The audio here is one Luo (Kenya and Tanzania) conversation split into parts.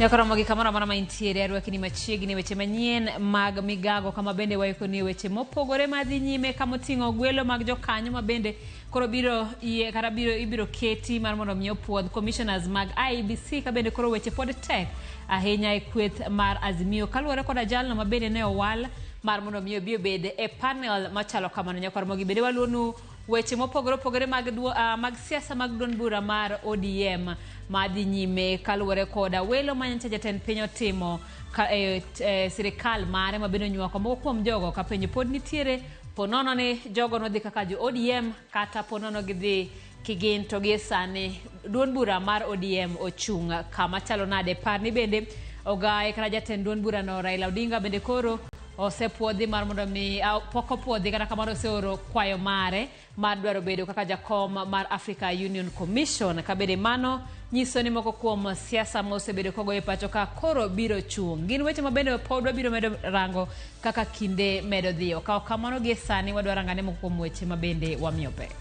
Nyaka romo gi kamoro amora ma intiere arwakini machiegni weche manyien mag migago kama bende waikoni weche mopogore madhi nyime kama oting'o gwelo mag jokanyo ma bende koro biro yie kata biro ibiro keti mar mondo mi opuodh commissioners mag IEBC ka bende koro weche pod tek ahinya e kweth mar Azimio kaluwore koda jalno ma bende ne owal mar mondo mi obi obed e panel machalo kamano. Nyaka romo gi bende waluonu Weche mopogore opogore mag, duo, uh, mag siasa mag duond bura mar ODM madhi nyime kaluwore koda welo ma nyocha jatend piny otimo ka, e, e, sirikal mare ma bende onywako moko kuom jogo ka penjo pod nitiere po nono ni jogo nodhi kaka jo ODM kata po nono gidhi kigin to gie sani duond bura mar ODM ochung' kama chalo nade. Par ni bende ogaye kata jatend duond burano Raila Odinga bende koro osepuodhi mar mondo mi pok opuodhi kata kamano oseoro kwayo mare mar dwaro bedo kaka jakom mar Africa Union Commission ka bende mano nyiso ni moko kuom siasa ma osebedo kogoyo e pacho ka koro biro chung'. Gin weche ma bende pod wabiro medo rango kaka kinde medo dhiyo. Ka ok kamano gie sani wadwa rangane moko kuom weche ma bende wamiyo pek.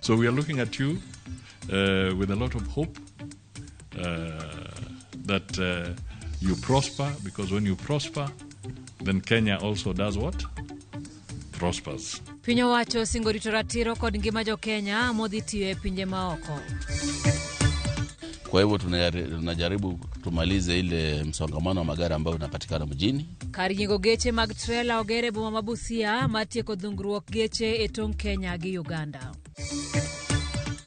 So we are looking at you with a lot of hope that you prosper, because when you prosper, then Kenya also does what? Prospers. Piny owacho osingo rito ratiro kod ngima jo-Kenya modhi tiyo e pinje maoko. Kwa hivyo tunajaribu tumalize ile msongamano wa magari ambayo unapatikana mjini. Kar yingo geche mag trela oger e boma ma Busia mar tieko dhungruok geche e tong' Kenya gi Uganda.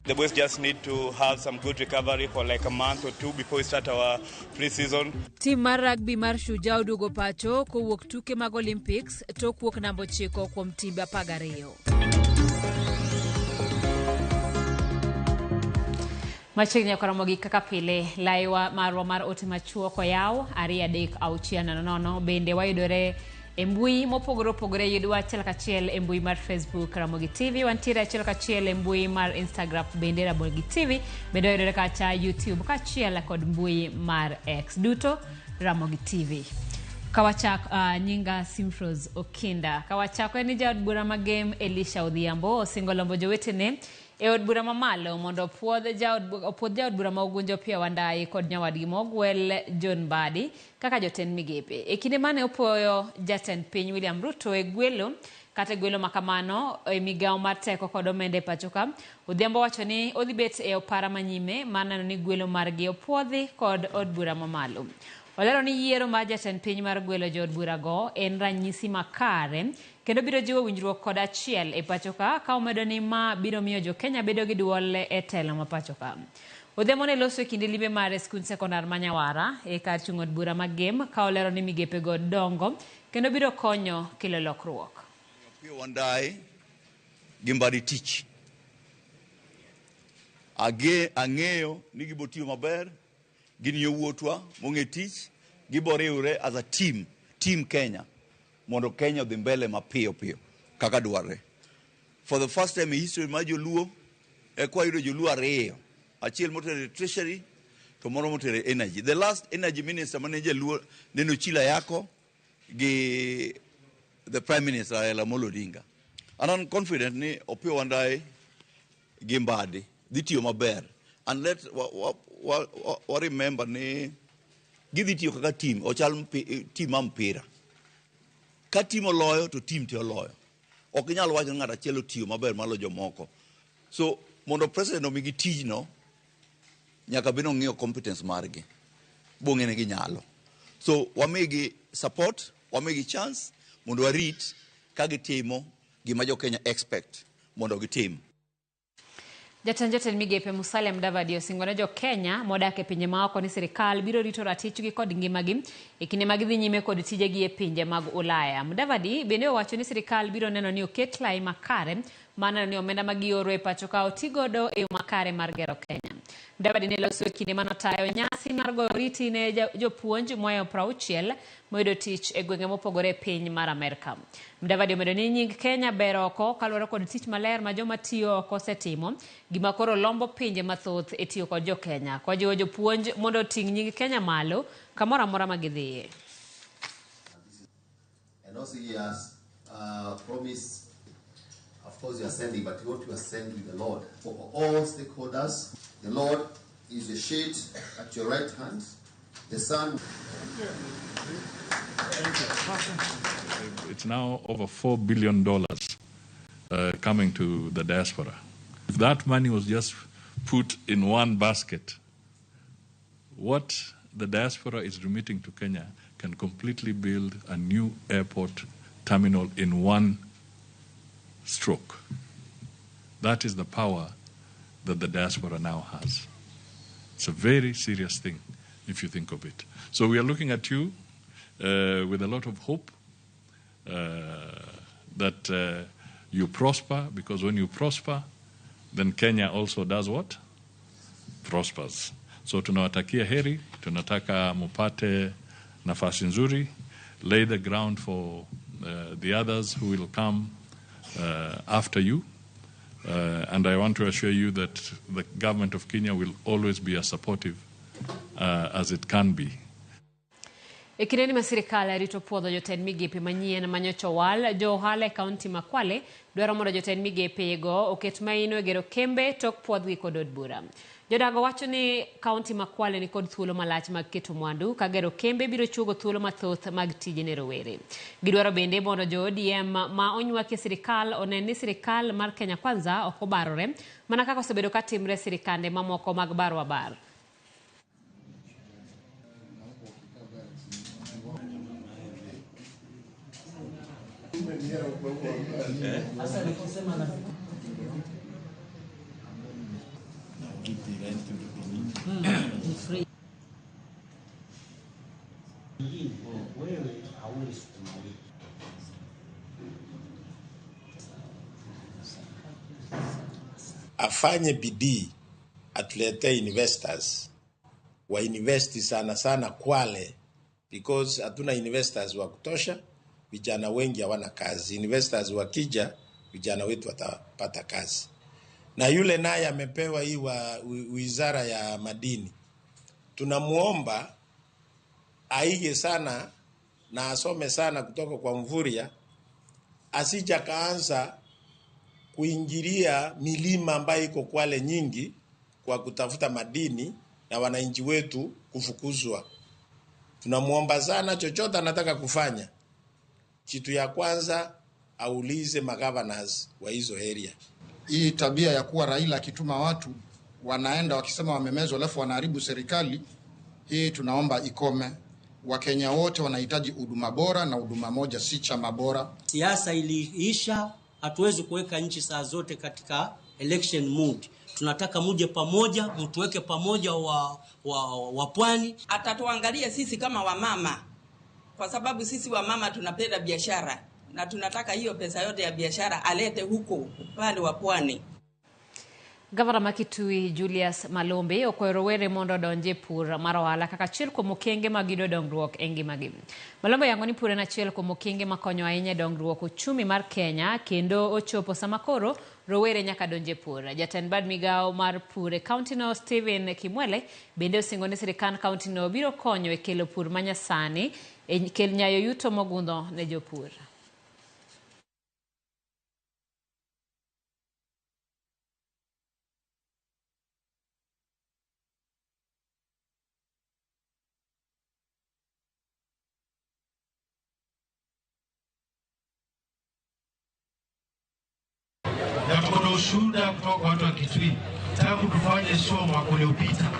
The boys just need to have some good recovery for like a month or two before we start our pre-season. Tim mar rugby mar Shujaa oduogo pacho kowuok tuke mag Olympics tok wuok namba ochiko kuom timbe 12. Machiegni ok oromo gi kaka pile laiwa marwa mar ote machuok oyaw 23600. Bende wayudore e mbui mopogore opogore, yudwa achiel kachiel e mbui mar Facebook Ramogi TV, wantiere achiel kachiel e mbui mar Instagram bende Ramogi TV, bende wayudore kacha YouTube kaachiel kod mbui mar X, duto Ramogi TV. Kawachak nyinga Simfros Okinda. Kawachako en ni jaod bura ma Gem Elisha Odhiambo osingo lombo jowetene e od bura mamalo mondo opuodh jaod opuodh jaod bura ma Ugunja Opiyo Wandayi kod nyawadgi mogwel John Mbadi kaka jotend migepe. E kinde mane opuoyo jatend piny William Ruto e gwelo kata e gwelo makamano e migawo mar teko kod omenda e pachoka, Odhiambo wacho ni odhi bet e opara manyime mar neno ni gwelo margi opuodhi kod od bura mamalo. Olero ni yiero mar jatend piny mar gwelo jood bura go en ranyisi makare kendo biro jiwo winjruok kod achiel e pachoka ka omedo ni ma biro miyo jo-Kenya bedo gi duol e telo ma pachoka. Odhiambo ne loso e kinde limbe mare e skund sekondar ma Nyawara e kar chung' od bura ma Gem ka olero ni migepego dongo kendo biro konyo kelo lokruok. Opiyo Wandayi gi Mbadi tich. Age, ang'eyo ni gibo tiyo maber, gin yowuotwa mong'e tich, gibo riwre as a team, team Kenya, mondo Kenya odhi mbele mapiyo piyo kaka dwarre. For the first time in history mar joluo, eka wayudo joluo ariyo, achiel motero e treasury to moro motero e energy. The last energy minister mane jaluo neno Ochilo Ayako gi the prime minister Raila Amolo Odinga. And I'm confident ni Opiyo Wandayi gi Mbadi dhi tiyo maber. And let wa, wa, wa, wa, wa remember ni gidhi tiyo kaka team, ochal team ma mpira. Ka team oloyo to team te oloyo. Ok inyal wacho ni ng'ato achiel otiyo maber malo jomoko. So mondo president omigi tijno, nyaka bed ni ong'iyo competence margi, bong'e ni ginyalo. So wamigi support, wamigi chance mondo warit ka gitimo gima jo Kenya expect mondo gitim. Jatend jotend migepe Musalia Mudavadi osingo ne jo Kenya modak e pinje maoko ni sirikal biro rito ratichgi kod ngimagi e kinde ma gidhi nyime kod tijegi e pinje mag Ulaya. Mudavadi bende owacho ni sirikal biro neno ni oket lai makare mar neno ni omenda ma gioro e pacho ka otigodo e yo makare mar gero Kenya. Mudavadi ne loso e kinde manotayo nyasi mar goyo oriti ne jopuonj moa 60 moyudo tich e gwenge mopogore e piny mar Amerka. Mudavadi omedo ni nying Kenya ber oko kaluwore kod tich maler ma joma tiyo oko osetimo, gima koro lombo pinje mathoth e tiyo kod jo Kenya. Kojiwo jopuonj mondo oting' nying Kenya malo kamoro amora ma gidhiye. And also he has promised, of course you are sending, but what you are sending the Lord. For all stakeholders, the Lord is your shade at your right hand, the sun. It's now over $4 billion coming to the diaspora. If that money was just put in one basket, what the diaspora is remitting to Kenya can completely build a new airport terminal in one stroke. That is the power that the diaspora now has. It's a very serious thing if you think of it. So we are looking at you with a lot of hope that you prosper, because when you prosper, then Kenya also does what? Prospers. So tunawatakia heri, tunataka mupate nafasi nzuri, lay the ground for the others who will come after you. And I want to assure you that the government of Kenya will always be as supportive as it can be. E kindeni ma sirikal rito puodho jotend migepe manyien manyocha owal, jo ohala e kaunti ma Kwale dwaro mondo jotend migepe go oket maino e gero kembe tok puodhgi kod od bura. Jodago wacho ni kaunti ma Kwale ni kod thuolo malach mag keto mwandu ka gero kembe biro chuogo thuolo mathoth mag tije ne rowere. Gidwaro bende mondo jo ODM ma onywaki e sirikal onen ni sirikal mar Kenya Kwanza ok obarore mana kaka osebedo ka timre sirikande mamoko mag barwa bar. Afanye bidii atuletee investors wa investi sana sana Kwale, because hatuna investors wa kutosha. Vijana wengi hawana kazi. Investors wakija, vijana wetu watapata kazi. Na yule naye amepewa hii wa wizara ya madini, tunamuomba aige sana na asome sana kutoka kwa Mvurya, asija kaanza kuingilia milima ambayo iko Kwale nyingi kwa kutafuta madini na wananchi wetu kufukuzwa. Tunamuomba sana, chochote anataka kufanya, kitu ya kwanza aulize magovernors wa hizo area. Hii tabia ya kuwa Raila akituma watu wanaenda wakisema wamemezwa alafu wanaharibu serikali, hii tunaomba ikome. Wakenya wote wanahitaji huduma bora na huduma moja, si chama bora. Siasa iliisha, hatuwezi kuweka nchi saa zote katika election mood. Tunataka muje pamoja, mtuweke pamoja wa pwani. Atatuangalia sisi kama wamama, kwa sababu sisi wamama tunapenda biashara na tunataka hiyo pesa yote ya biashara alete huko upande wa pwani. Gavana ma Kitui Julius Malombe okwayo rowere mondo odonj e pur mar ohala kaka achiel kuom okenge mag yudo dongruok e ngimagi. Malombe oyango ni pur en achiel kuom okenge makonyo ahinya e dongruok uchumi mar Kenya kendo ochopo sama koro rowere nyaka donj e pur. Jatend bad migao mar pur e kaunti no Stephen Kimwele bende osingo ni sirikand kaunti no biro konyo e kelo pur manyasani e nyayo yuto mogundho ne jopur. Na tuko na ushuhuda kutoka kwa watu wa Kitui tangu tufanye show mwaka uliopita,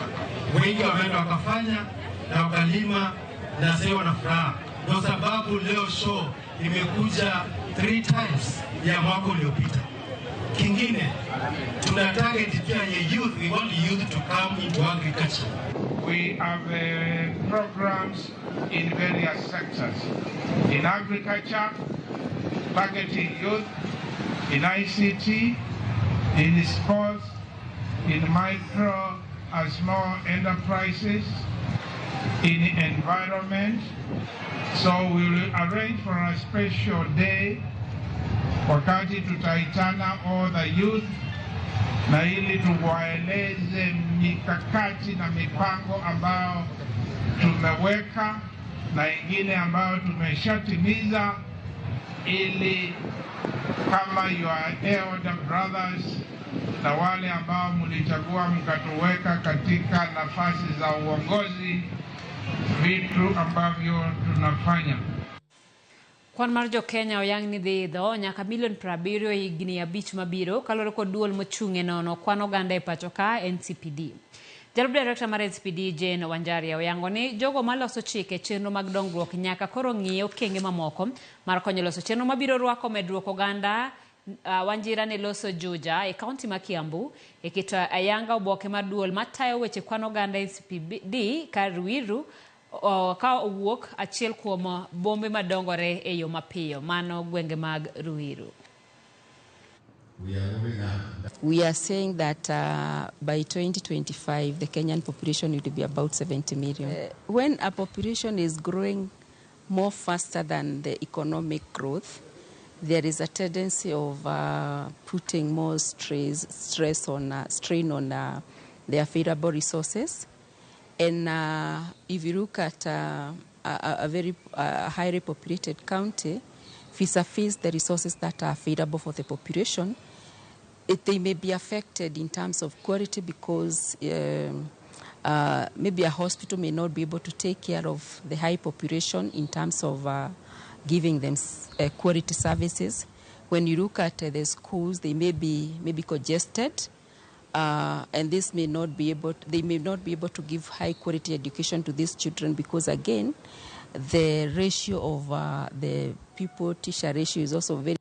wengi wameenda wakafanya na wakalima na sasa wana furaha. Ndio sababu leo show imekuja 3 times ya mwaka uliopita. Kingine tuna target pia ya youth, we want youth to come into agriculture. We have programs in various sectors. In agriculture, targeting youth, in ICT, in sports, in micro and small enterprises, in environment. So we will arrange for a special day wakati tutaitana all the youth na ili tuwaeleze mikakati na mipango ambayo tumeweka na ingine ambayo tumeshatimiza, ili kama your elder brothers na wale ambao mlichagua mkatuweka katika nafasi za uongozi, vitu ambavyo tunafanya. Kwan mar jo-Kenya oyang ni dhi idho nyaka milion 70 e higni 5 mabiro kaluwore kod duol mochung' e nono kwan oganda e pacho ka NCPD. Jalup direkta mar NCPD Jane Wanjaria oyango ni jogo maloso chike chenro mag dongruok nyaka koro ng'i okenge mamoko mar konyo loso chenro mabiro rwako medruok oganda. Wanjira ne loso Juja e kaunti ma Kiambu e keto ayanga oboke mar duol matayo weche kwan oganda NCPD ka Ruiru ka owuok achiel kuom bombe madongore e yo mapiyo mano gwenge mag Ruiru. We are saying that by 2025 the Kenyan population will be about 70 million. When a population is growing more faster than the economic growth, there is a tendency of putting more stress on strain on the available resources. And if you look at a very highly populated county, vis-a-vis the resources that are available for the population, they may be affected in terms of quality because maybe a hospital may not be able to take care of the high population in terms of giving them quality services. When you look at the schools, they may be congested. And this may not be able to, they may not be able to give high quality education to these children because, again, the ratio of the pupil teacher ratio is also very.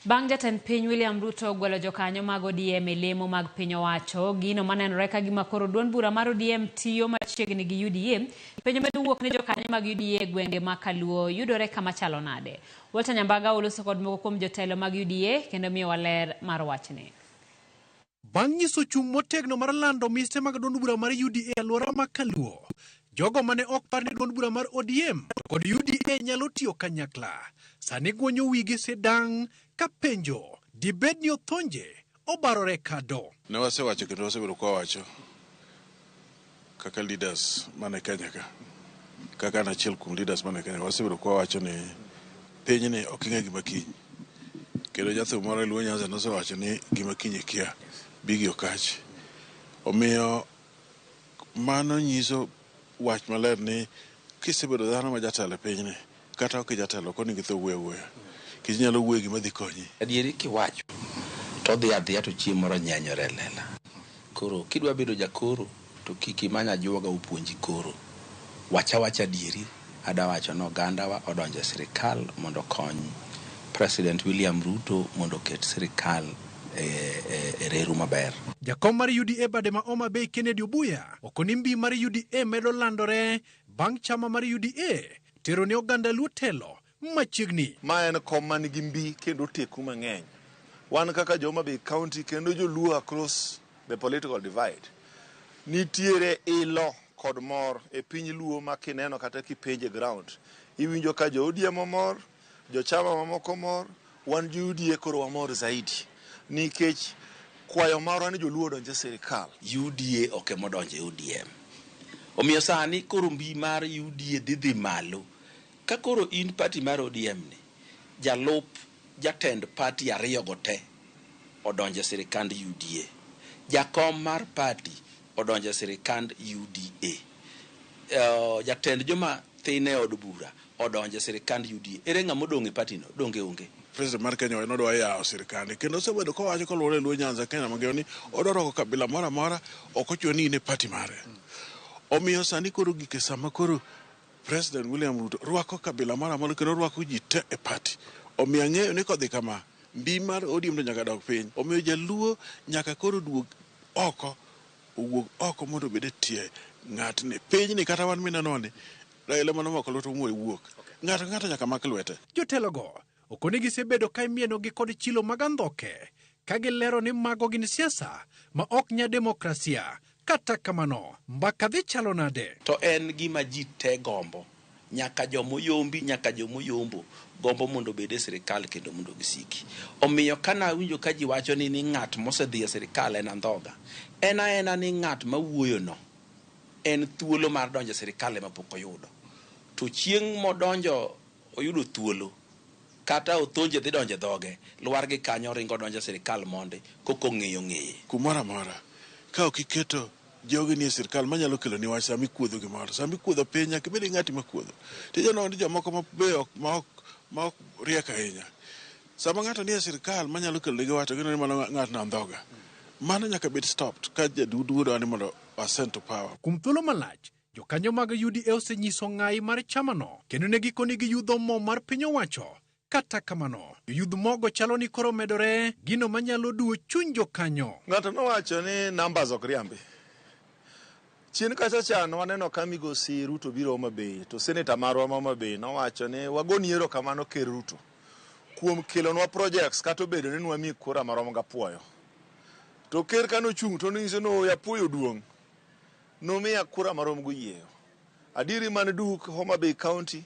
Bang' jatend piny William Ruto ogwelo jokanyo mag ODM e lemo mag piny owacho, gino manenore ka gima koro duond bura mar ODM tiyo machiegni gi UDA. Penjo medo wuok ni jokanyo mag UDA e gwenge ma Kaluo yudore kama chalo nade. Walter Nyambaga oloso kod moko kuom jotelo mag UDA kendo miyowa ler mar wachni. Bang' nyiso chung' motegno mar lando mise mag duond bura mar UDA e alwora ma Kaluo, jogo mane ok par ni duond bura mar ODM kod UDA nyalo tiyo kanyakla, sani gwonyo wigi sidang' ka penjo dibed ni othonje obarore kado. Ne wasewacho kendo wasebedo kwa wacho kaka leaders mane Kenya ka, kaka an achiel kuom leaders mane Kenya, wasebedo kwa wacho ni pinyni ok ing'e gima kiny. Kendo jathum moro e Luo Nyanza nosewacho ni gima kiny ikia, bigi okach. Omiyo mano nyiso wach maler ni kisebedo dhano ma jatelo e pinyni, kata ok ijatelo, ok onego itho wuoyo awuoya. Nikech inyalo wuoyo gima dhi konyi. Adieri kiwacho to odhi adhiya to chieng' moro nyenyore e lela. Koro kidwa bedo jakoro to kik imany ajuoga opuonji koro. Wach awacha adieri, adawacho ni ogandawa odonjo e sirikal mondo okony President William Ruto mondo oket sirikal e reru maber. Jakom mar UDA bade ma Homa Bay Kennedy Obuya okoni mbi mar UDA medo landore bang' chama mar UDA tero ne oganda Luo telo machiegni. Ma en kom man gi mbi kendo teku mang'eny. Wan kaka jo Homa Bay County kendo joluo across the political divide, nitiere ilo kod mor e piny Luo ma kineno kata kipenje ground, iwinjo ka jo ODM omor, jochama mamoko mor, wan jo UDA koro wamor zaidi nikech kwayo marwa ni joluo odonj e sirikal. UDA ok ema odonjo e ODM. Omiyo sani koro mbi mar UDA dhi malo. Ka koro in party mar ODM ni, jalup jatend party ariyo go te odonjo e sirikand UDA. Jakom mar party odonjo e sirikand UDA. Jatend joma thin e od bura odonjo e sirikand UDA. Ere ng'ama odong' e party no? Donge onge. President mar Kenya nodwa yawo sirikande kendo osebedo kowacho koluwore e Luo Nyanza Kenya mangima ni odwa rwako kabila moro amora ok ochuno ni in e party mare. Omiyo sani koro gik e sama koro President William Ruto rwako kabila moro amora kendo rwako ji te e party. Omiyo ang'eyo ni kodhi kama Mbi mar ODM to nyaka dog piny. Omiyo jaluo nyaka koro duog oko, owuog oko mondo obed e tie ng'atni. Pinyni kata wan minenoni, Raila mane omako lwete omuoyo wuok. Ng'ato ka ng'ato nyaka mak lwete. Jotelogo okoni gisebedo ka imienogi kod chilo mag andhoke ka gilero ni mago gin siasa ma ok nya demokrasia. Kata kamano, mbaka dhi chalo nade? To en gima ji te gombo. Nyaka joma oyombi, nyaka joma oyombo gombo mondo obed e sirkal kendo mondo gisiki. Omiyo ka nawinjo ka ji wacho ni ni ng'at mosedhi e sirkal en andhoga, en aena ni ng'at mawuoyono en thuolo mar donjo e sirkal ema pok oyudo. To chieng' modonjo oyudo thuolo, kata othonje dhi donjo e dhoge, lwar gi kanyo ringo donjo e sirkal mondi koko ong'eyo ng'eye. Kumoro amora, ka ok iketo jogi nie sirkal manyalo kelo ni wach sama ikuodho gimoro, sama ikuodho piny nyaka ibed gi ng'ati makuodho. Tijeno ni jomoko ma be ok ma ok ma ok riek ahinya. Sama ng'ato nie sirkal manyalo kelo negi wach to gineno ni mano ng'atno andhoga. Mano nyaka bed stopped ka jadudu dwa ni mondo ascend to power. Kuom thuolo malach, jokanyo mag UDA osenyiso ng'ayi mar chamano kendo ne gikoni giyudho mo mar piny owacho. Kata kamano, joyudh mogo chalo ni koro medore, gino manyalo duwo chuny jokanyo. Ng'ato nowacho ni numbers ok riambi. Chien kacha cha waneno ka migosi Ruto biro Homa Bay to senator marwa ma Homa Bay nowacho ni wagoni erokamano Ker Ruto kuom kelonwa projects kata obedo ni nwamiyi kura marom gapuoyo. To ker kanochung' to nonyiso ni ooyo apuoyo duong' nomiya kura marom goyieyo. Adieri man duk Homa Bay County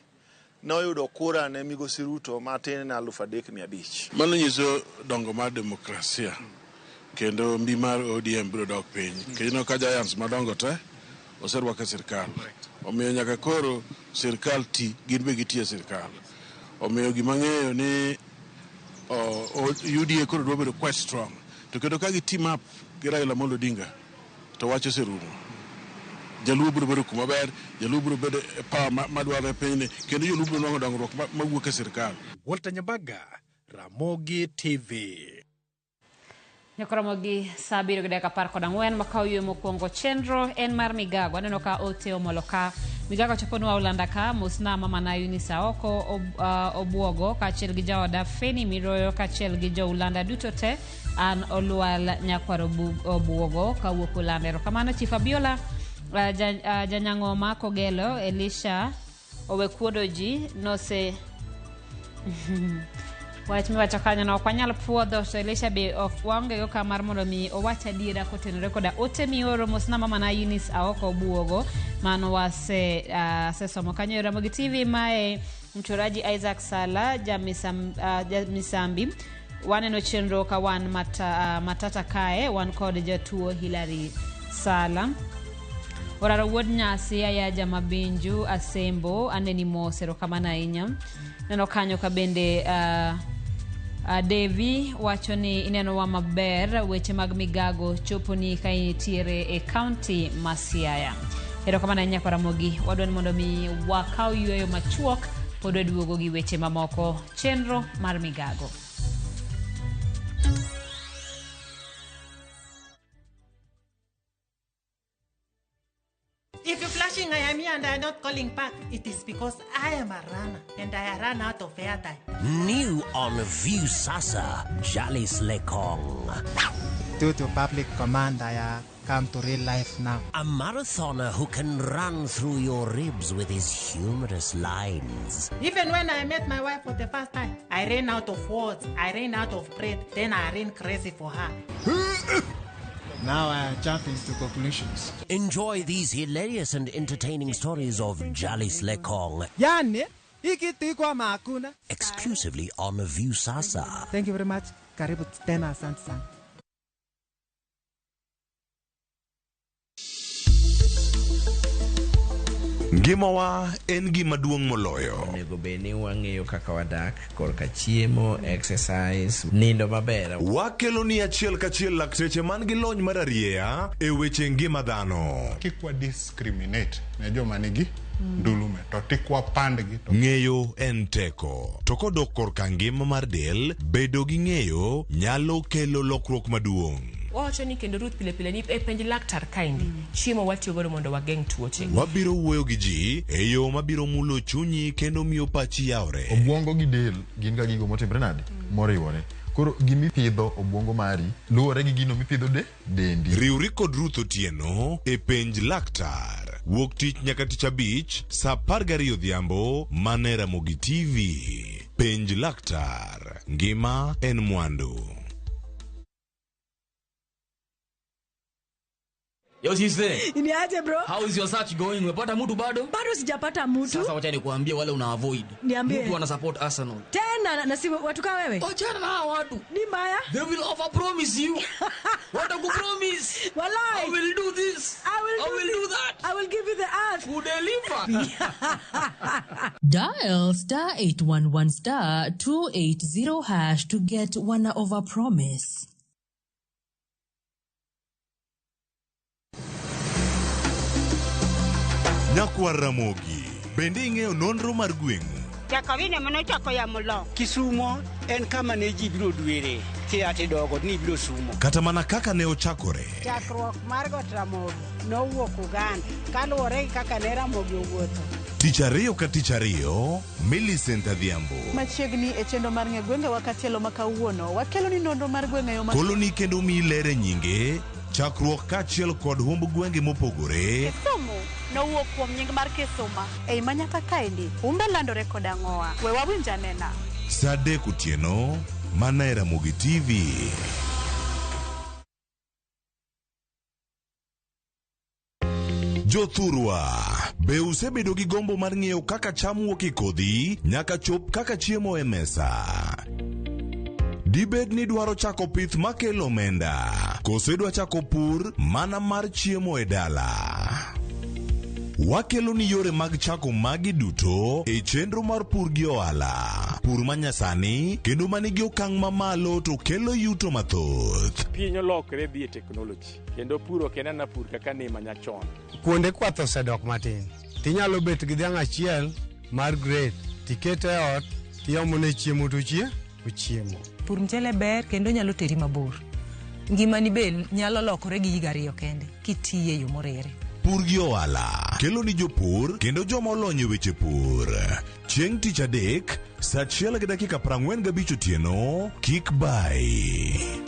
noyudo kura ne migosi Ruto matin ne 3,500. Mano nyiso dongo mar demokrasia kendo mbi mar ODM biro dok piny. Kendo ka giants madongo te oserwak e sirkal. Omiyo nyaka koro sirkal ti, gin be giti e sirkal. Omiyo gima ng'eyo ni UDA koro dwa bedo quite strong. To kendo ka gi team up gi Raila Amolo Odinga to wach oserumo. Jaluo biro bedo kuma ber, jaluo biro bedo e power madwarore e pinyni, kendo joluo biro nwang'o dongruok mawuok e sirkal. Walter Nyabaga, Ramogi TV. Nyakoromogi saa 7:14 makawo ywe mokwongo chenro en mar migago. Aneno ka ote omolo ka migago choponwa Olanda ka mosna mama na Eunice Aoko Obuogo kaachiel gi jaoda Feni Miroyo kaachiel gi jo Ulanda duto te. An Olwal Nyakwar Obuogo kawuok Ulanda. Erokamano Chief Abiola Janyang'oma Kogelo Elisha owe kuodo ji nose wach miwacho kanyo no ok wanyal puodho to Elisha be ok waonge go ka mar mondo mi owach adiera kotenore koda ote mioro mosna mama na Eunice Aoko Obuogo mano wase asesomo kanyo e Ramogi TV. Mae mchoraji Isaac Sala jamisambi waneno chenro ka wan matata kae wan kod jatuo Hilary Sala Oraro wuod Nyasi Ayaja Mabinju Asembo aneni mos erokamano ahinya. Neno kanyo ka bende Devi wacho ni inenowa maber weche mag migago choponi ka intiere e kaunti ma Siaya. Erokamano ahinya kwa Ramogi, wadwa ni mondo mi wakaw yueyo machuok pod waduogo gi weche mamoko chenro mar migago. If you're flashing, I am here and I'm not calling back. It is because I am a runner and I run out of airtime. New on Viusasa, Jalis Lekong. Due to public command, I come to real life now. A marathoner who can run through your ribs with his humorous lines. Even when I met my wife for the first time, I ran out of words, I ran out of breath, then I ran crazy for her. Now I am jumping to conclusions. Enjoy these hilarious and entertaining stories of Jalis Lekong. Yani, hiki kwa makuna. Exclusively on Viusasa. Thank you very much. Karibu tena, asante sana. Ngimawa en gima duong' moloyo. Onego bed ni wang'eyo kaka wadak korka chiemo, exercise, nindo maber. Wakelo ni achiel kachiel lakteche man gi lony mar arieya e weche ngima dhano. Kik wa discriminate ne joma nigi ndulume to tik wapandgi to Ng'eyo en teko. To kodok korka ngima mar del, bedo gi ng'eyo nyalo kelo lokruok maduong'. Wawacho ni kendo Ruth pile pile ni e penj laktar kaendi chiemo watiyo godo mondo wageng' tuoche. Wabiro wuoyo gi ji e yo mabiro mulo chunyi kendo miyo pachi yawre. Obwongo gi del gin ga gigo motimre nade? Moriwore. Koro gimipidho obwongo mari luwore gi gino mipidho de dendi. Riwri kod Ruth Otieno e Penj Laktar. Wuok tich nyaka tich abich saa 12 odhiambo mana e Ramogi TV. Penj Laktar. Ngima en mwandu. Yo sister. Ni aje bro? How is your search going? Umepata mtu bado? Bado sijapata mtu. Sasa wacha nikuambie wale una avoid. Niambie. Mtu ana support Arsenal. Tena na si watu kama wewe? Achana na hawa watu. Ni mbaya. They will over promise you. Watakupromise. Walai. I will do this. I will do that. I will give you the earth. Kudeliver. Dial star 811 star 280 hash to get one over promise. Nyakwar Ramogi, bende ing'eyo nonro mar gweng'u? Jakawine manochako yamo lo. Kisumo en kama ne ji biro dwere kia tidogo ni biro sumo. Kata mana kaka ne ochakore. Chakruok mar got Ramogi nowuok Uganda kaluwore gi kaka ne Ramogi owuotho. Tich ariyo ka tich ariyo, Millicent Adhiambo. Machiegni e chenro mar ng'e gwengewa katielo ma kawuono, wakelo ni nonro mar gwenge yo ma Koloni kendo miyi ler e nyinge, chakruok kaachiel kod humb gwenge mopogore. Kisumu nowuok kuom nying mar Kisuma. Ei manyaka kaendi, humbe landore kod ang'owa. We wawinj anena. Saa 3 otieno, mana e Ramogi TV. Jothurwa, be usebedo gi gombo mar ng'eyo kaka cham wuok e kodhi nyaka chop kaka chiemo e mesa? Dibed ni dwaro chako pith makelo omenda, koso idwa chako pur mana mar chiemo e dala? Wakelo ni yore mag chako magi duto e chenro mar pur gi ohala. Pur manyasani kendo manigi okang' mamalo to kelo yuto mathoth. Piny olokre dhi e teknoloji kendo pur ok en ana pur kaka ne manyachon. Kuonde kwath osedok matin. Tinyalo bet gi dhiang' achiel mar grade, tikete e ot, tiomone chiemo to ochiemo. Pur mchele ber kendo nyalo teri mabor. Ngimani be nyalo lokore gi higa ariyo kende kitiye e yo moriere. Pur gi ohala kelo ni jopur kendo joma olony e weche pur. Chieng' tich adek, saa 1:45 otieno, kik bai.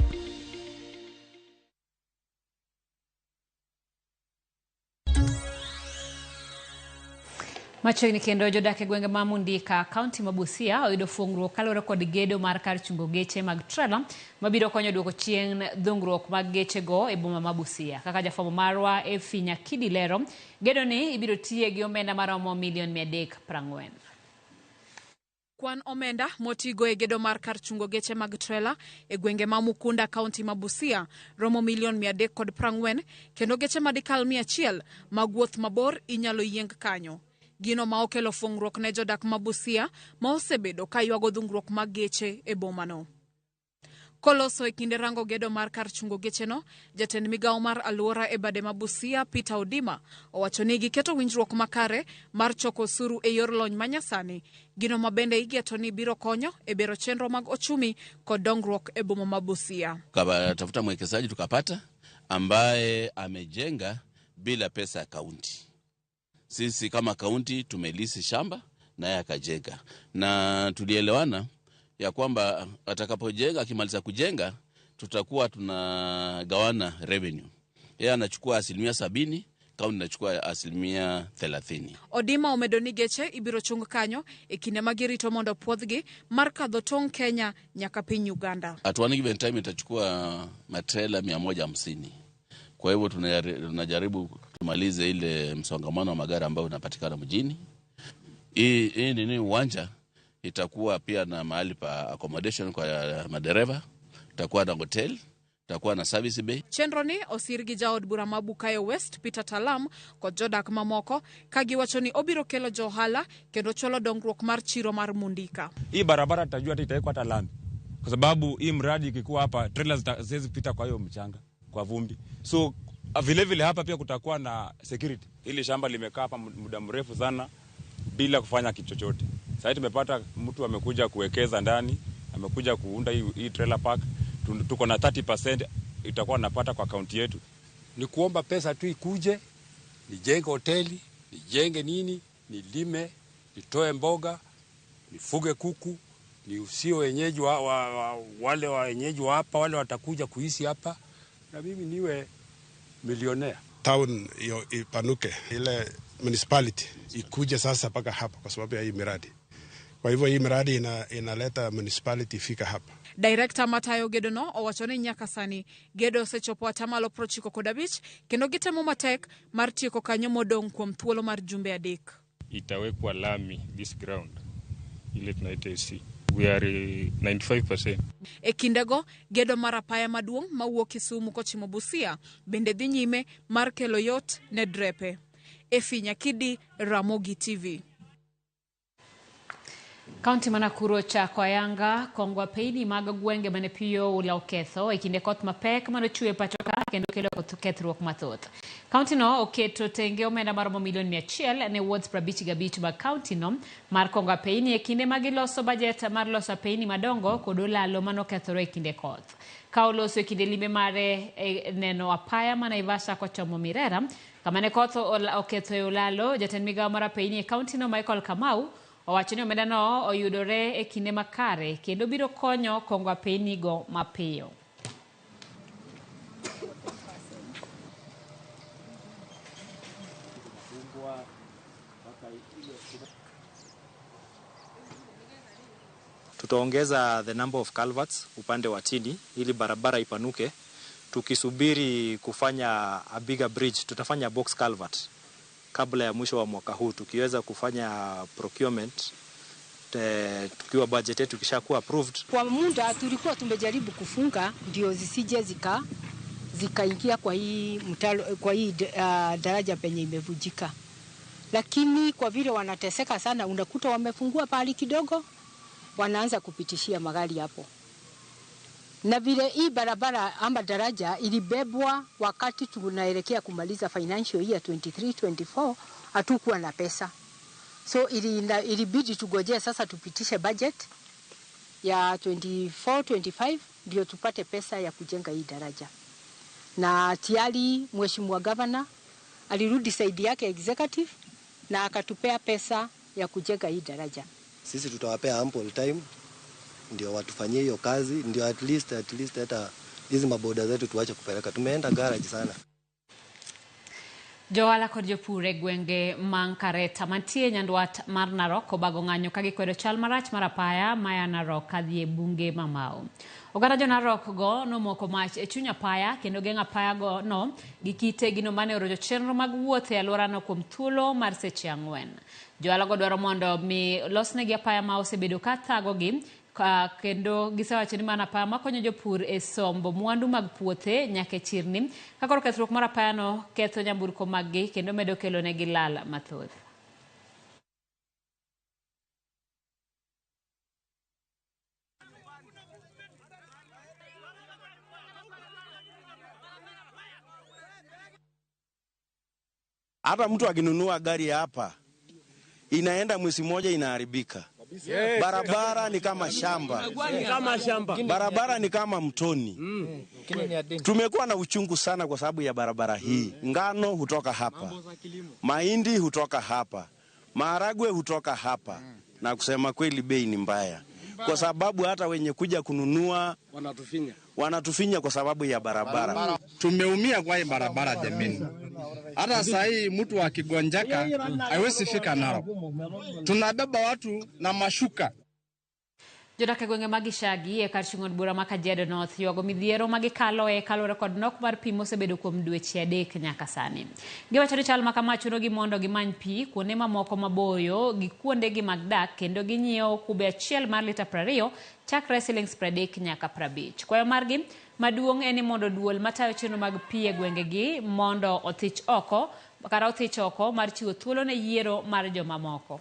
Machiegni kendo jodak e gwenge ma Mundika, kaunti ma Busia oyudo fuong'ruok kaluwore kod gedo mar kar chungo geche mag trela mabiro konyo duoko chien dhungruok mag gechego e boma ma Busia. Kaka jafwambo marwa Effie Nyakidi lero, gedo ni ibiro tiye gi omenda maromo milion 340. Kwan omenda motigo e gedo mar kar chungo geche mag trela e gwenge ma Mukunda, kaunti ma Busia romo milion 340, kendo geche madikal 100 mag wuoth mabor inyalo yieng kanyo. Gino ma okelo fuong'ruok ne jodak ma Busia ma osebedo ka ywago dhungruok mag geche e bomano. Koloso e kinde rango gedo mar kar chungo gecheno, jatend migawo mar alwora e bade ma Busia, Peter Odima, owacho ni giketo winjruok makare mar choko osuru e yor lony manyasani. Gino ma bende igeto ni biro konyo e bero chenro mag ochumi kod dongruok e boma ma Busia. Tukatafuta mwekezaji tukapata ambaye amejenga bila pesa ya kaunti. Sisi kama kaunti tumelisi shamba naye akajenga, na tulielewana ya kwamba atakapojenga, akimaliza kujenga, tutakuwa tunagawana revenue. Yeye anachukua 70%, kaunti inachukua 30%. Odima omedo ni geche ibiro chung kanyo e kinde ma girito mondo puodhgi mar kadho tong' Kenya nyaka piny Uganda. At one given time itachukua matrela 150. Kwa hivyo tunajaribu tumalize ile msongamano wa magari ambayo unapatikana mjini. Hii nini uwanja itakuwa pia na mahali pa accommodation kwa madereva, itakuwa na hotel, itakuwa na service bay. Chenro ni osir gi jaod bura ma Bukayo West Peter Talam kod jodak mamoko ka giwacho ni obiro kelo jo ohala kendo chwalo dongruok mar chiro mar Mundika. Hii barabara tutajua hata itawekwa hata lami, kwa sababu hii mradi ikikuwa hapa trailers haziwezi pita kwa hiyo mchanga, kwa vumbi. So vile vile hapa pia kutakuwa na security. Hili shamba limekaa hapa muda mrefu sana bila kufanya kitu chochote. Sasa tumepata mtu amekuja kuwekeza ndani, amekuja kuunda hii trailer park. Tuko na 30% itakuwa napata kwa kaunti yetu. Ni kuomba pesa tu ikuje, nijenge hoteli, nijenge nini, nilime, nitoe mboga, nifuge kuku, Ni sio wenyeji wale wenyeji wa hapa, wale watakuja kuishi hapa, na mimi niwe milionea. Town hiyo ipanuke, ile municipality ikuje sasa mpaka hapa kwa sababu ya hii miradi. Kwa hivyo hii miradi inaleta municipality ifika hapa. Direkta matayo gedono owacho ni nyaka sani gedo osechopo atamalo 95 kendo gitemo matek mar tieko kanyo modong' kuom thuolo mar jumbe 3. Itawekwa lami this ground ile tunaita AC. We are 95%. E kindego, gedo mar apaya maduong' mawuok Kisumu kochimo Busia bende dhi nyime mar kelo yot ne drepe. Efi Nyakidi, Ramogi TV. Kaunti ma Nakuru ochako ayanga kongo apeyni mag gwenge mane pi oula oketho e kinde koth mapek manochwe pacho ka kendo kelo kethruok mathoth. Kaunti no oketo tenge omenda maromo milion 100 ne wards 55 mag kaunti no mar kongo apeyni e kinde ma giloso bajet mar loso apeyni madongo kod olalo manokethore e kinde koth. Ka oloso e kinde limbe mare e neno apaya ma Naivasha kochomo Mirera kama ne koth oketho e olalo, jatend migawo mar apeyni e kaunti no Michael Kamau owacho ni omendano oyudore e kinde makare kendo biro konyo kongo apeyni go mapiyo. Tutaongeza the number of culverts upande wa chini ili barabara ipanuke. Tukisubiri kufanya a bigger bridge, tutafanya box culvert kabla ya mwisho wa mwaka huu. Tukiweza kufanya procurement, tukiwa budget yetu kishakuwa approved. Kwa muda tulikuwa tumejaribu kufunga ndio zisije zikaingia kwa hii mtalo, kwa hii daraja penye imevujika. Lakini kwa vile wanateseka sana, unakuta wamefungua pahali kidogo, wanaanza kupitishia magari hapo. Na vile hii barabara ama daraja ilibebwa wakati tunaelekea kumaliza financial year 23-24, hatukuwa na pesa. So ilibidi tugojee sasa tupitishe budget ya 24-25 ndio tupate pesa ya kujenga hii daraja. Na tayari Mheshimiwa Governor alirudi side yake executive na akatupea pesa ya kujenga hii daraja. Sisi tutawapea ample time ndio watufanyie hiyo kazi, ndio at least hata hizi maboda zetu tuache kupeleka. Tumeenda garage sana. Johala kod jopur e gwenge man Kareta mantie nyandwat mar Narok obago ng'anyo ka gikwedo chal marach mar apaya maya Narok kadhi e bunge ma Mau. Oganda jo Narok go nomoko mach e chuny apaya kendo geng'o apaya go no gi kite gino mane orocho chenro mag wuoth e alworano kuom thuolo mar seche 4. Johala go dwaro mondo mi losnegi apaya ma osebedo ka thagogi kendo gisewacho ni mana apaya makonyo jopur e sombo mwandu mag puothe nyaka e chirni ka koro kethruok mar apayano ketho nyamburko maggi kendo medo kelo negi lal mathoth. Hata mtu akinunua gari hapa inaenda mwezi mmoja inaharibika. Yes. Barabara ni kama shamba. Barabara ni kama mtoni. Tumekuwa na uchungu sana kwa sababu ya barabara hii. Ngano hutoka hapa, mahindi hutoka hapa, maharagwe hutoka hapa. Na kusema kweli bei ni mbaya, kwa sababu hata wenye kuja kununua wanatufinya kwa sababu ya barabara. Tumeumia kwa hii barabara jameni. Hata saa hii mtu akigonjeka haiwezi fika Narok. Tunabeba watu na mashuka. Jodak e gwenge mag Gishagi e kar chung' od bura ma Kajiado North ywago midhiero ma gikaloe kaluwore kod nok mar pi mosebedo kuom dweche 3 nyaka sani. Giwacho ni chal ma kama chunogi mondo gimany pi kuonde mamoko maboyo gi kuondegi mag dak kendo ginyiewo kube achiel mar lita 20 chakre siling 30 nyaka 50. Kwayo margi maduong' en ni mondo duol matayo chenro mag pi e gwengegi mondo othich oko kata othich oko mar chiwo thuolo ne yiero mar jomamoko.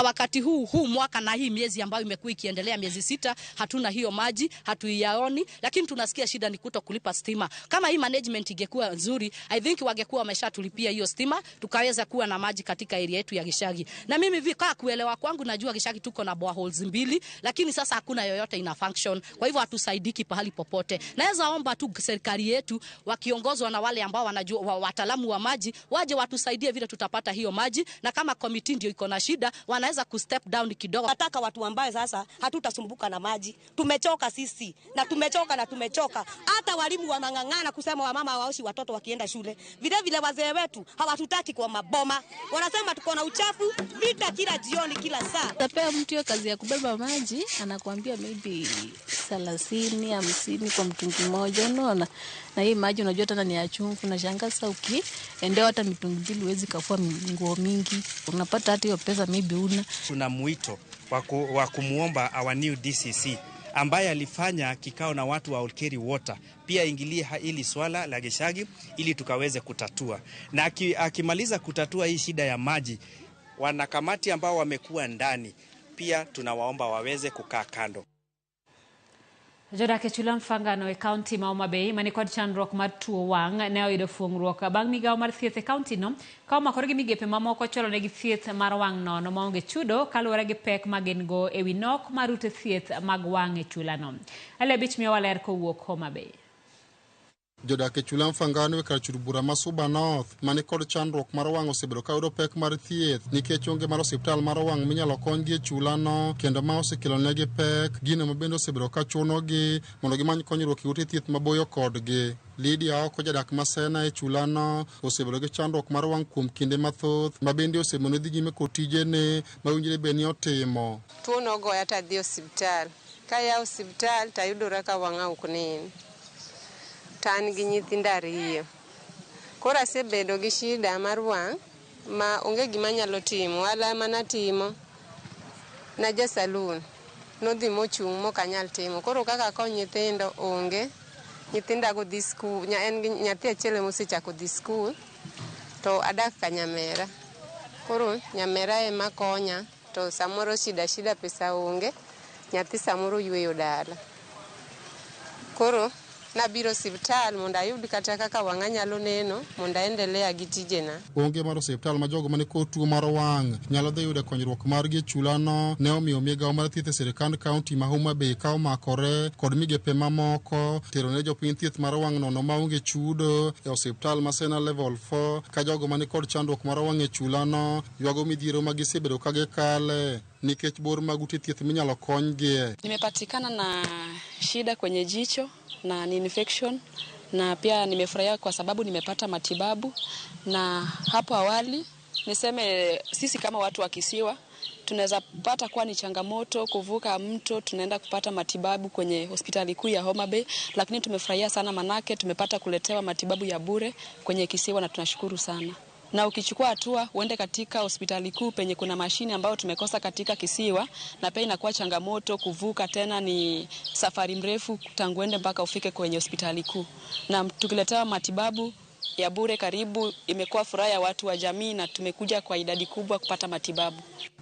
Wakati huu huu mwaka na hii miezi ambayo imekuwa ikiendelea miezi 6, hatuna hiyo maji, hatuiyaoni, lakini tunasikia shida ni kuto kulipa stima. Kama hii management ingekuwa nzuri, I think wangekuwa wameshatulipia hiyo stima, tukaweza kuwa na maji katika area yetu ya Gishagi. Na mimi vika kuelewa kwangu najua Gishagi tuko na boreholes 2, lakini sasa hakuna yoyote ina function. Kwa hivyo hatusaidiki pahali popote. Naweza omba tu serikali yetu wakiongozwa na wale ambao wanajua wataalamu wa maji waje watusaidie vile tutapata hiyo maji, na kama committee ndio iko na shida wanaweza ku step down kidogo. Nataka watu ambao sasa hatutasumbuka na maji. Tumechoka sisi na tumechoka na tumechoka. Hata walimu wanang'ang'ana kusema wamama hawaoshi watoto wakienda shule. Vile vile wazee wetu hawatutaki kwa maboma. Wanasema tuko na uchafu, vita kila jioni kila saa. Utapea mtu hiyo kazi ya kubeba maji, anakuambia maybe 30, 50 kwa mtungi mmoja, unaona. Na hii maji unajua tena ni ya chumvi, unashangaa sasa ukiendea hata mitungi 2 huwezi kafua nguo mingi. Unapata hata hiyo pesa maybe una. Tuna mwito wa kumuomba our new DCC ambaye alifanya kikao na watu wa Olkeri Water pia ingilie hili swala la Gishagi ili tukaweze kutatua. Na akimaliza kutatua hii shida ya maji, wanakamati ambao wamekuwa ndani pia tunawaomba waweze kukaa kando. Jodak e chula Mfangano e kaunti ma Homa Bay mani kod chandruok mar tuo wang' ne oyudo fuong'ruok bang' migawo mar thieth e kaunti no ka omakore gi migepe mamoko chwalo negi thieth mar wang' nono maonge chudo kaluwore gi pek ma gin go ewi nok mar ute thieth mag wang' e chulano. Ali Abich miyowa ler kowuok Homa Bay. Jodak e chula Mfangano e kar chul bura ma Suba North mani kod chandruok mar wang' osebedo ka yudo pek mar thieth nikech onge mar osiptal mar wang' minyalo konygi e chulano, kendo ma osekelo negi pek, gino ma bende osebedo ka chunogi mondo gimany konyruok e ute thieth maboyo kodgi. Lydia Oko, jadak ma Sena e chulano, osebedo gi chandruok mar wang' kuom kinde mathoth ma bende osemone dhi nyime kod tijene ma owinjore bed ni otimo. Tuo nogoya tadhi osiptal, kaya osiptal tayudora ka wang'a ok nen. Tan gi nyithindo 2. Koro asebedo gi shida mar wang' ma onge gima anyalo timo. Ohala mana timo na ja saloon nodhi mochung' mok anyal timo. Koro kaka akony nyithindo onge. Nyithindago dhi skul, en gi nyathi achiel ema osechako dhi skul to adak ka nyamera. Koro nyamera ema konya to samoro shida pesa onge, nyathi samoro yweyo dala. Koro nabiro osiptal mondo ayud kata kaka wang'a nyalo neno mondo aendelea gi tijena. Onge mar osiptal ma jogo mani kod tuo mar wang' nyalo dhi yudo konyruok margi e chulano ne omiyo migawo mar thieth e sirkand kaunti ma Homa Bay ka omakore kod migepe mamoko tero ne jopiny thieth mar wang' nono maonge chudo e osiptal ma Sena Level 4 ka jogo mani kod chandruok mar wang' e chulano ywago midhiero ma gisebedo ka gikale nikech bor mag ute thieth minyalo konygie. Nimepatikana na shida kwenye jicho na ni infection, na pia nimefurahia kwa sababu nimepata matibabu. Na hapo awali niseme sisi kama watu wa kisiwa tunaweza pata kuwa ni changamoto kuvuka mto, tunaenda kupata matibabu kwenye hospitali kuu ya Homa Bay, lakini tumefurahia sana manake tumepata kuletewa matibabu ya bure kwenye kisiwa na tunashukuru sana. Na ukichukua hatua uende katika hospitali kuu penye kuna mashine ambayo tumekosa katika kisiwa, na pia inakuwa changamoto kuvuka, tena ni safari mrefu tangu uende mpaka ufike kwenye hospitali kuu. Na tukiletewa matibabu ya bure karibu, imekuwa furaha ya watu wa jamii na tumekuja kwa idadi kubwa kupata matibabu.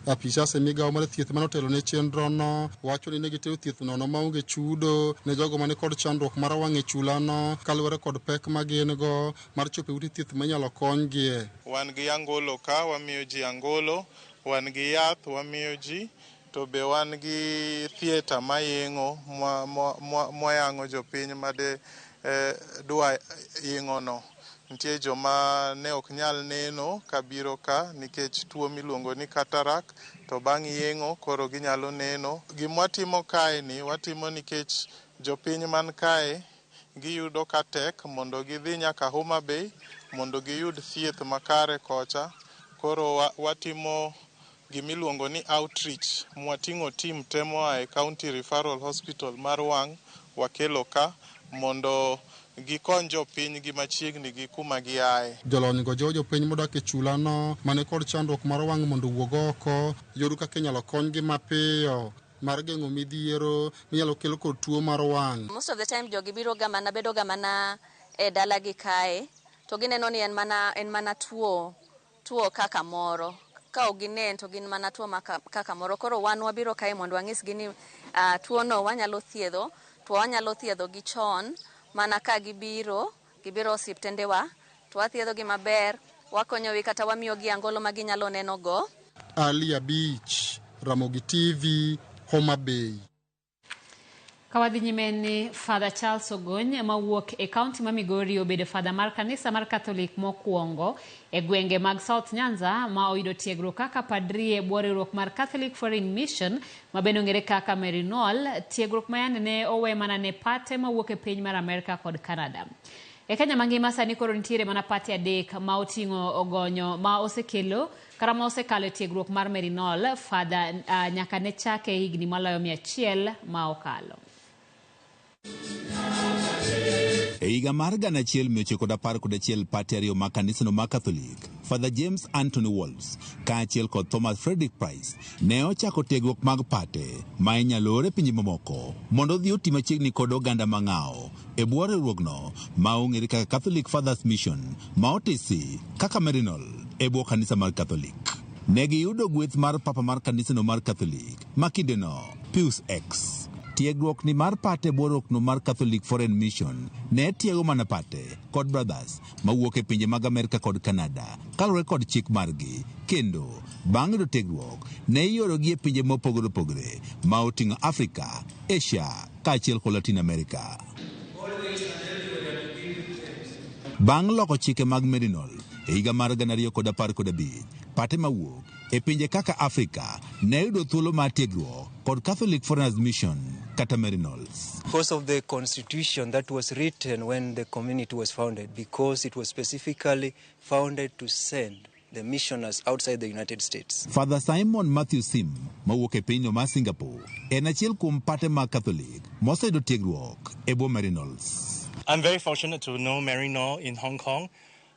Apisas e migawo mar thieth manotelo ne chenrono wacho ni ne gitero thieth nono maonge chudo ne jogo mane kod chandruok mar wang' e chulano kaluwore kod pek ma gin go mar chopo e ute thieth minyalo konygie. Wan gi angolo ka, wamiyo ji angolo, wan gi yath wamiyo ji, to be wan gi theatre mayeng'o mwayang'o jopiny made dwa yeng'ono. Nitie joma ne ok nyal neno kabiro ka nikech tuo miluongo ni cataract, to bang' yeng'o koro ginyalo neno. Gima watimo kae ni watimo nikech jopiny man kae giyudo ka tek mondo gidhi nyaka Homa Bay mondo giyud thieth makare kocha. Koro watimo gimiluongo ni outreach. Mwating'o team te moa e County Referral Hospital mar wang' wakelo ka mondo gikony jopiny gi machiegni gi kuma giaye. Jolony go jiwo jopiny modak e chulano mane kod chandruok mar wang' mondo owuog oko yud kaka inyalo konygi mapiyo mar geng'o midhiero minyalo kel kod tuo mar wang'. Most of the time jogi biro ga mana bedo ga mana e dalagi kae to gineno ni en mana tuo kaka moro. ka ok ginen to gin mana tuo ma kaka moro. Koro wan wabiro kae mondo wanyisgi ni tuo no wanyalo thiedho, to wanyalo thiedho gi chon mana ka gibiro gibiro osiptende wa to wathiedho gi maber, wakonyogi kata wamiyogi angolo ma ginyalo neno go. Ali Abich, Ramogi TV, Homa Bay. Ka wadhi nyime ni Father Charles Ogony mawuok e kaunti ma Migori obedo fadha mar kanisa mar Catholic mokwongo e gwenge mag South Nyanza ma oyudo tiegruok kaka padri e bwo riwruok mar Catholic Foreign Mission ma bende ong'ere kaka Maryknoll, tiegruok ma yande ne owe mana ne pate mawuok e piny mar Amerka kod Canada. E Kenya mangima sani koro nitiere mana pate adek ma oting'o ogonyo ma osekelo kata ma osekalo e tiegruok mar Maryknoll Father nyaka ne chake higni maloyo 100 ma okalo. E higa mar 1911 pate ariyo mag kanisano mar Catholic, Father James Anthony Wolves kaachiel kod Thomas Frederick Price ne ochako tiegruok mag pate ma inyalo or e pinje mamoko mondo odhi oti machiegni kod oganda mang'awo e bwo riwruogno ma ong'ere kaka Catholic Fathers Mission ma otisi kaka Maryknoll e bwo kanisa mar Catholic. Ne giyudo gweth mar papa mar kanisano mar Catholic ma kindeno Pius X. Tiegruok ni mar pate bwo riwruokno mar Catholic Foreign Mission ne tiego mana pate kod brothers mawuok e pinje mag Amerka kod Canada kaluwore kod chik margi kendo bang' yudo tiegruok ne iorogi e pinje mopogore opogore ma oting'o Afrika, Asia kaachiel kod Latin America. Bang' loko chike mag Maryknoll e higa mar 2015, pate mawuok e pinje kaka Afrika ne yudo thuolo mar tiegruok kod Catholic Foreigners Mission kata Maryknolls. Because of the constitution that was written when the community was founded, because it was specifically founded to send the missioners outside the United States. Father Simon Matthew Sim mawuok e pinyno mar Singapore en achiel kuom pate mag Catholic moseyudo tiegruok e bwo Maryknolls. I'm very fortunate to know Maryknoll in Hong Kong.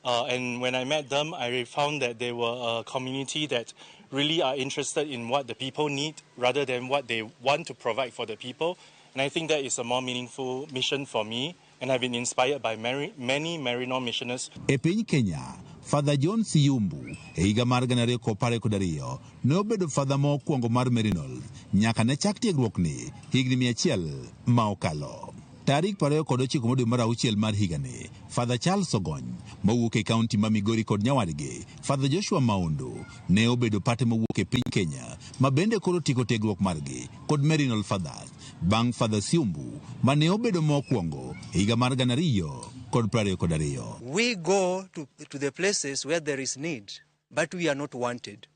And when I met them, I found that they were a community that really are interested in what the people need rather than what they want to provide for the people. And I think that is a more meaningful mission for me. And I've been inspired by many Maryknoll missioners. E piny Kenya, Father John Siyumbu e higa mar 2022 ne obedo father mokwongo mar Maryknoll nyaka ne chak tiegruokni higni 100 ma okalo. Tarik 29 dwe mar auchiel mar higani, Father Charles Ogony mawuok e kaunti ma Migori kod nyawadgi Father Joshua Maundu ne obedo pate mawuok e piny Kenya ma bende koro tieko tiegruok margi kod Maryknoll Fathers bang' Father Siumbu mane obedo mokwongo e higa mar 2022. We go to the places where there is need, but we are not wanted.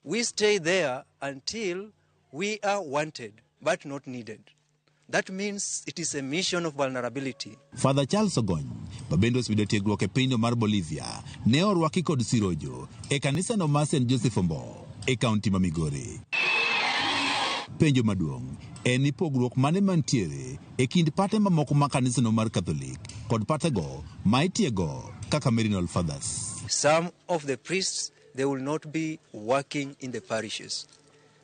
We stay there until we are wanted, but not needed. That means it is a mission of vulnerability. Father Charles Ogony ma bende oseyudo tiegruok e pinyno mar Bolivia ne orwaki kod sirojo e kanisano mar St Joseph Ombo e kaunti ma Migori. Penjo maduong' en ni pogruok mane mantiere e kind pate mamoko ma kanisano mar Catholic kod patego ma itiego kaka Maryknoll Fathers. Some of the priests, they will not be working in the parishes.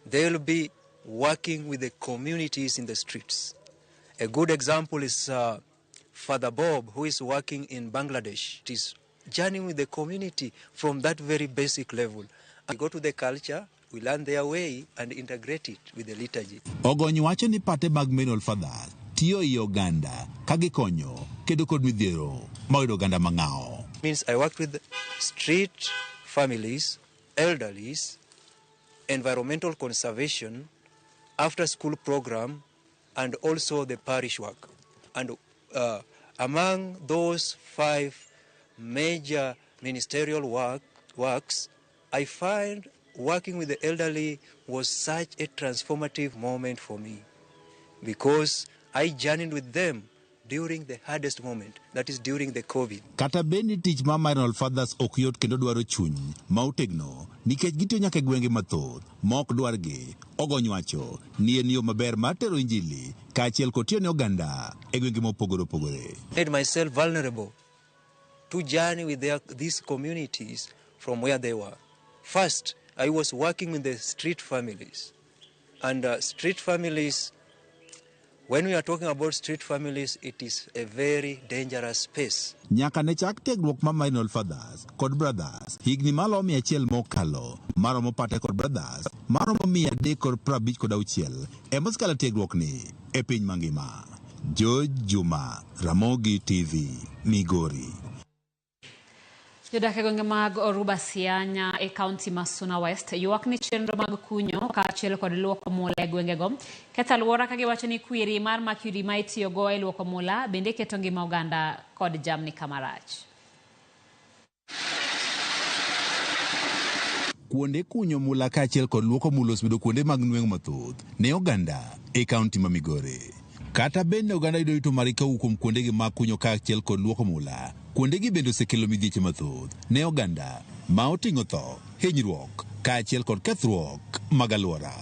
They will be working with the communities in the streets. A good example is Father Bob, who is working in Bangladesh. It is journeying with the community from that very basic level. We go to the culture, we learn their way and integrate it with the liturgy. Ogony wacho ni pate mag Maryknoll Fathers tiyo ei oganda ka gikonyo kedo kod midhiero mayudo oganda mang'awo. Means I worked with street families, elderlies, environmental conservation, after school program, and also the parish work. And among those 5 major ministerial works, I find working with the elderly was such a transformative moment for me, because I journeyed with them during the hardest moment, that is during the COVID. Kata bed ni tich mar Maryknoll Fathers ok yot kendo dwaro chuny ma otegno nikech gitiyo nyaka e gwenge mathoth ma ok dwargi, Ogony wacho ni en yo maber mar tero injili kaachiel kod tiyo ne oganda e gwenge mopogore opogore. Made myself vulnerable to journey with these communities from where they were. First, I was working with the street families, and street families When we are talking about street families, it is a very dangerous space. Nyaka ne chak tiegruok mar Maryknoll Fathers kod Brothers higni maloyo 100 mokalo, maromo pate kod Brothers maromo 356 ema osekalo e tiegruokni e piny mangima. George Juma, Ramogi TV, Migori. Jodak e gwenge mag Oruba Sianya e kaunti ma Suna West ywak ni chenro mag kunyo kaachiel kod luoko mula e gwengego ketho alwora ka giwacho ni kwiri mar mercury ma itiyogo e luoko mula bende keto ngima oganda kod jamni kama rach. Kuonde kunyo mula kaachiel kod luoko mula osebedo kuonde mag nweng'o mathoth ne oganda e kaunti ma Migori. Kata bed ni oganda yudo yuto margi kowuok kuom kuondegi mag kunyo kaachiel kod luoko mula, kuondegi bende osekelo midhieche mathoth ne oganda ma oting'o tho, hinyruok kaachiel kod kethruok mag alwora.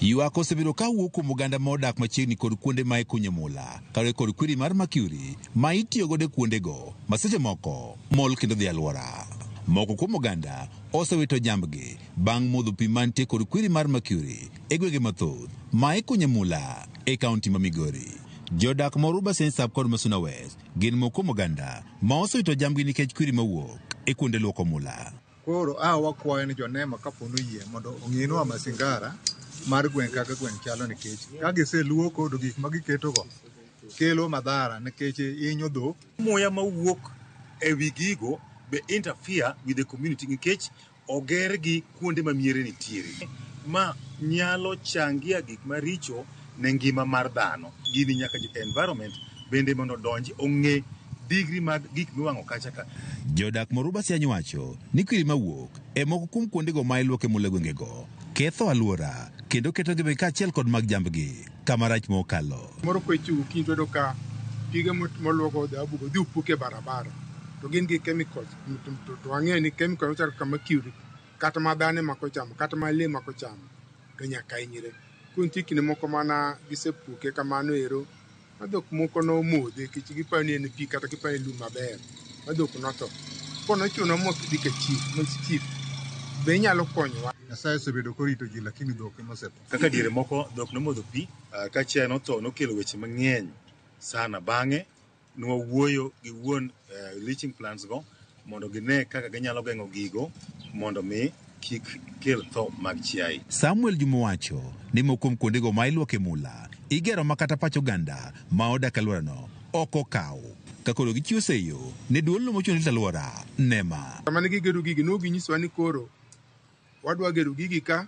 Ywak osebedo ka wuok kuom oganda ma odak machiegni kod kuonde ma ikunye mula kaluwore kod kwiri mar mercury ma itiyo godo e kuondego ma seche moko mol kendo dhi e alwora. Moko kuom oganda osewito jambgi bang' modho pi mantie kod kwiri mar mercury e gwenge mathoth ma ikunye mula e kaunti ma Migori. Jodak ma Oruba Sensap kod Masuna West gin moko kuom oganda ma osewito jambgi nikech kwiri mawuok e kuonde luoko mula. Koro a wakwayo ni jonema kapo ni oyie mondo ong'inwa masingara mar gweng' kaka gweng' chalo nikech ka giseluoko to gik ma giketogo kelo madhara nikech hinyo dhok. Muya mawuok e wi gigo be interfere with the community nikech ogergi kuonde ma miere nitiere. Ma nyalo changia gik maricho ne ngima mar dhano. Gini nyaka jo environment bende mondo odonji ong'e digri mag gik miwang'o kacha ka. Jodak ma Oruba Siany wacho ni kwiri mawuok e moko kuom kuondego ma iluoke mula e gwengego ketho alwora kendo keto ngimagi kaachiel kod mag jambgi kama rach mokalo. Moro kwecho gokinyi to wayudo ka pige moluogo dhahabu go dhi opuk e barabara to gin gi chemicals to wang'eyo ni chemicals machalo kaka mercury kata ma dhano ema kochamo kata ma lee ema kochamo to nyaka hinyre. Koro nitie kinde moko mana gisepuke kamano ero ma dhok moko nomodhe nikech giparo ni en pi kata giparo ni lum maber ma dhok notho. Koro nochuno mwadhi ka chief ma chief be inyalo konyowa. Nyasaye osebedo korito ji lakini dhok ema osetho. Kaka diere moko dhok nomodho pi ka chiaye notho nokelo weche mang'eny sana. Bang'e nwawuoyo gi wuon leaching plants go mondo gine kaka ginyalo geng'o gigo mondo mi kik kel tho mag chiaye. Samuel Juma wacho ni moko kuom kuondego ma iluoke mula igero ma kata pach oganda ma odak e alworano ok okaw ka koro gichiwo seyo ne duolno mochung' ne rito alwora NEMA. Sama ne gigedo gigi ne ginyisowa ni koro wadwa gero gigi ka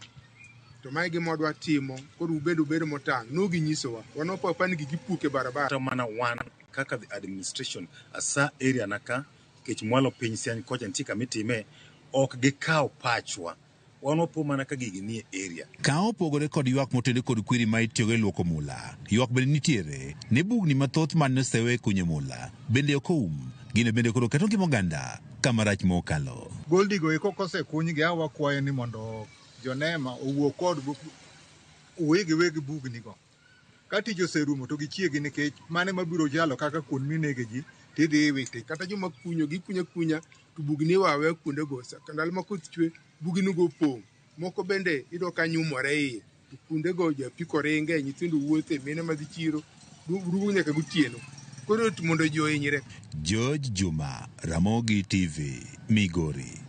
to mae gima wadwa timo koro ubed ubed motang'. Ne ginyisowa wan wapo apa ni gigi ipuk e barabara. Kata mana wan kaka the administration asa area na ka nikech mwalo piny Siany kocha nitie kama itime ok gikaw pachwa wan wapo mana ka gigi nie area. Ka opogore kod ywak motene kod kwiri ma itiyogo e luoko mula, ywak bende nitiere ni bugni mathoth mane osewe e kunyo mula bende ok oum. Gino bende koro keto ngima oganda kama rach mokalo. Goldigo eko kosekunygi a wakwayo ni mondo jonema owuo kod wegi weg bugnigo. Ka tich oserumo to gichiegi nikech mane mabiro chalo kaka kuond minege ji tidhi iwite. Kata joma kunyo gikunyo akunya to bugni iweyo aweya kuondego. Ndalo ma koth chwe bugnigo opong'. Moko bende iyudo ka nyumore iye. To kuondego jo apiko ringe, nyithindo wuothe, mine madhi chiro rumo nyaka gotieno. Koro yot mondo ji ohinyre. George Juma, Ramogi TV, Migori.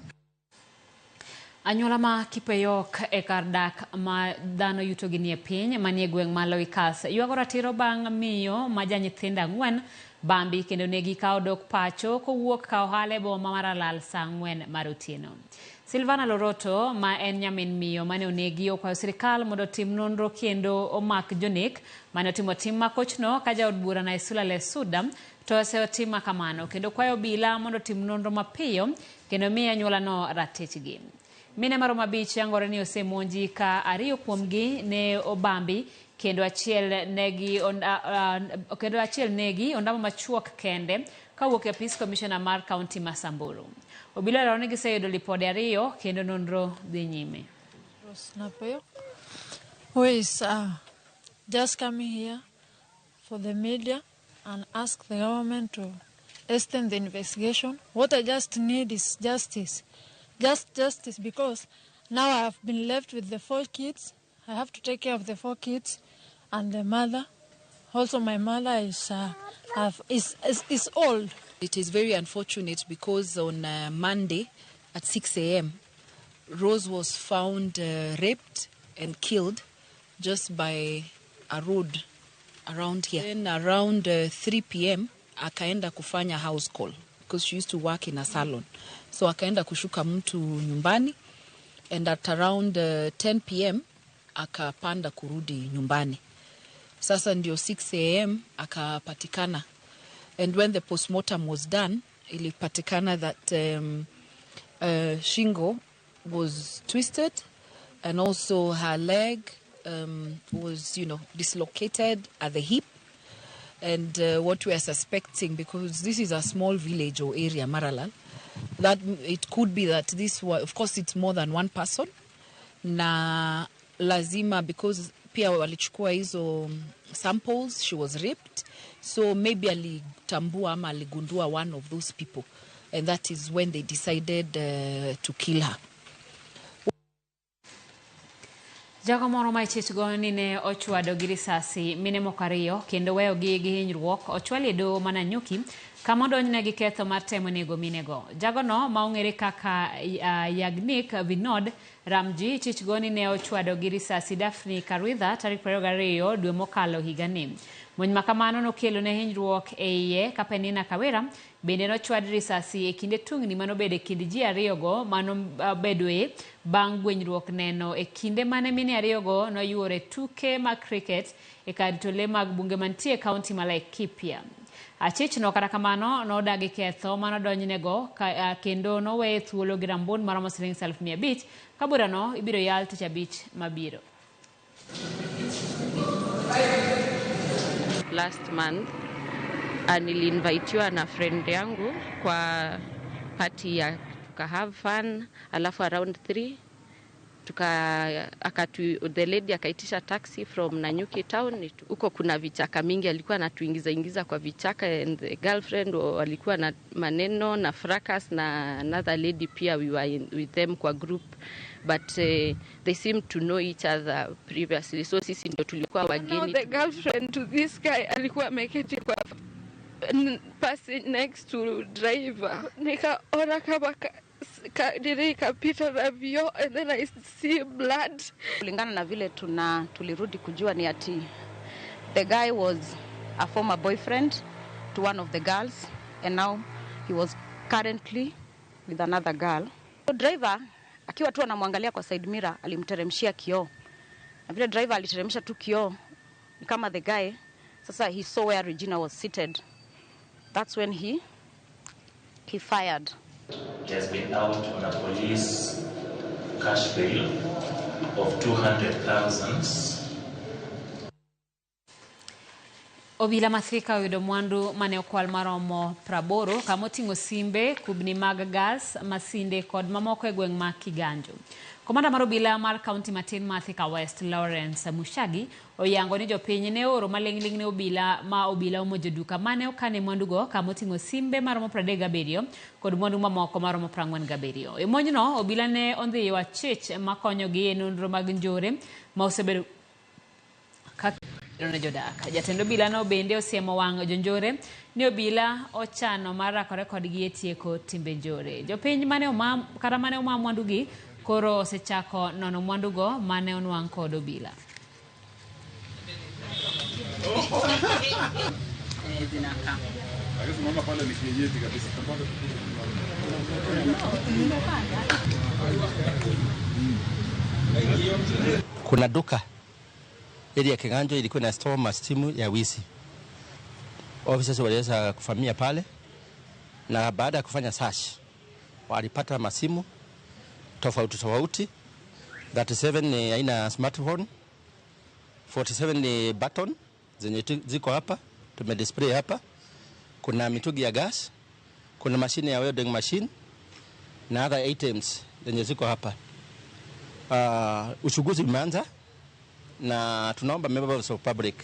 Anyuola ma Kipeyok e kar dak ma dhano yutogi nie piny manie gweng' ma Loikas ywago ratiro bang' miyo ma ja nyithindo 4 bambi kendo ne gikawo dok pacho kowuok ka ohala e boma mar Alal saa 4 mar otieno. Silvana Loroto ma en nyamin miyo mane onegi okwayo sirikal mondo otim nonro kendo omak jonek mane otimo tim makochno ka jaod bura Naisula Lesuda to osetimo kamano kendo kwayo obila mondo otim nonro mapiyo kendo miyo anyuolano ratichgi. Mine maromo 5 yangore ni osemonji ka 2 kuomgi ne obambi kendo achiel negi ondamo machuok kende kawuok e apis komishona mar kaunti ma Samburu. Obila olero ni giseyudo lipode 2 kendo nonro dhi nyime. Who is just coming here for the media and ask the government to extend the investigation. What I just need is justice. Just justice, because now I have been left with the 4 kids. I have to take care of the 4 kids and the mother. Also, my mother is old. It is very unfortunate because on Monday at 6 a.m., Rose was found raped and killed just by a road around here. Then around 3 p.m., akaenda kufanya house call because she used to work in a salon. So akaenda kushuka mtu nyumbani, and at around 10 p.m. akapanda kurudi nyumbani. Sasa ndio 6 a.m. akapatikana. And when the postmortem was done, ilipatikana that shingo was twisted, and also her leg was, dislocated at the hip. And what we are suspecting, because this is a small village or area, Maralal, that it could be that this was, of course, it's more than one person. Na lazima, because pia walichukua hizo samples, she was raped. So maybe alitambua ama aligundua one of those people. And that is when they decided to kill her. Jago moro ma ichich ni ne ochwado gi risasi mine moko ariyo kendo weyo gi gi hinyruok ochwal e doho ma Nanyuki kama odonjne gi ketho mar temo nego minego. Jagono ma ong'ere kaka Yagnik Vinod Ramji ichich go ni ne ochwado gi risasi Daphne Karwitha tarik 22 dwe mokalo higani. Monj ma kamano nokelo ne hinyruok e iye ka Penina Kawera bende nochwad risasi e kinde tungni manobedo e kind ji ariyogo manobedoe bang' gwenyruok neno e kinde mane mine ariyogo noyuore tuke mag cricket e kar rito lee mag bunge mantie e kaunti ma Laikipia. Achich no kata kamano nodagi ketho manodonjnego kendo noweye thuolo gi rambun maromo siling 500,000 ka burano ibiro yal tich abich mabiro. Last month niliinvitiwa na friend yangu kwa party ya tuka have fun, alafu around 3 the lady akaitisha taxi from Nanyuki town. Huko kuna vichaka mingi, alikuwa anatuingiza ingiza kwa vichaka, and the girlfriend walikuwa na maneno na fracas na another lady pia, we were with them kwa group, but they seemed to know each other previously, so sisi ndio tulikuwa wageni. Now the girlfriend to this guy alikuwa ameketi kwa passing next to driver, nikaona kama kapita na vioo, and then I see blood. Kulingana na vile tulirudi kujua ni ati the guy was a former boyfriend to one of the girls, and now he was currently with another girl. So driver akiwa tu anamwangalia kwa side mirror alimteremshia kioo, na vile driver aliteremsha tu kioo ni kama the guy sasa he saw where Regina was seated. That's when he fired. He has been out on a police cash bail of 200,000. Obila Mathika oyudo mwandu mane okwal maromo 80 kama oting'o simbe, kubni mag gas, masinde kod mamoko e gweng' ma Kiganjo. Komanda mar obila mar kaunti matin ma Thika West, Lawrence Mushagi, oyango ni jopiny ne ooro maling'ling' ne obila ma obila omonjo duka mane okane mwandugo kama oting'o simbe maromo 37 kod mwandu mamoko maromo 47. E monjno, obila ne ondhiyo achich makonyogi e nonro mag njore ma osebedo kaka ne jodak. Jatend obila no bende osiemo wang' jonjore ni obila ochano mar rakore kodgi e tieko timbe njore. Jopiny mane oma mwandugi koro osechako nono mwandugo mane onwang' kod obila. Kuna duka area ya Kiganjo ilikuwa na store mastimu ya wizi. Officers waliweza kufamia pale, na baada ya kufanya search walipata masimu tofauti tofauti. 37 ni aina smartphone, 47 ni button zenye ziko hapa, tumedisplay hapa. Kuna mitungi ya gas, kuna mashine ya welding machine na other items zenye ziko hapa. Uchunguzi umeanza na tunaomba members of public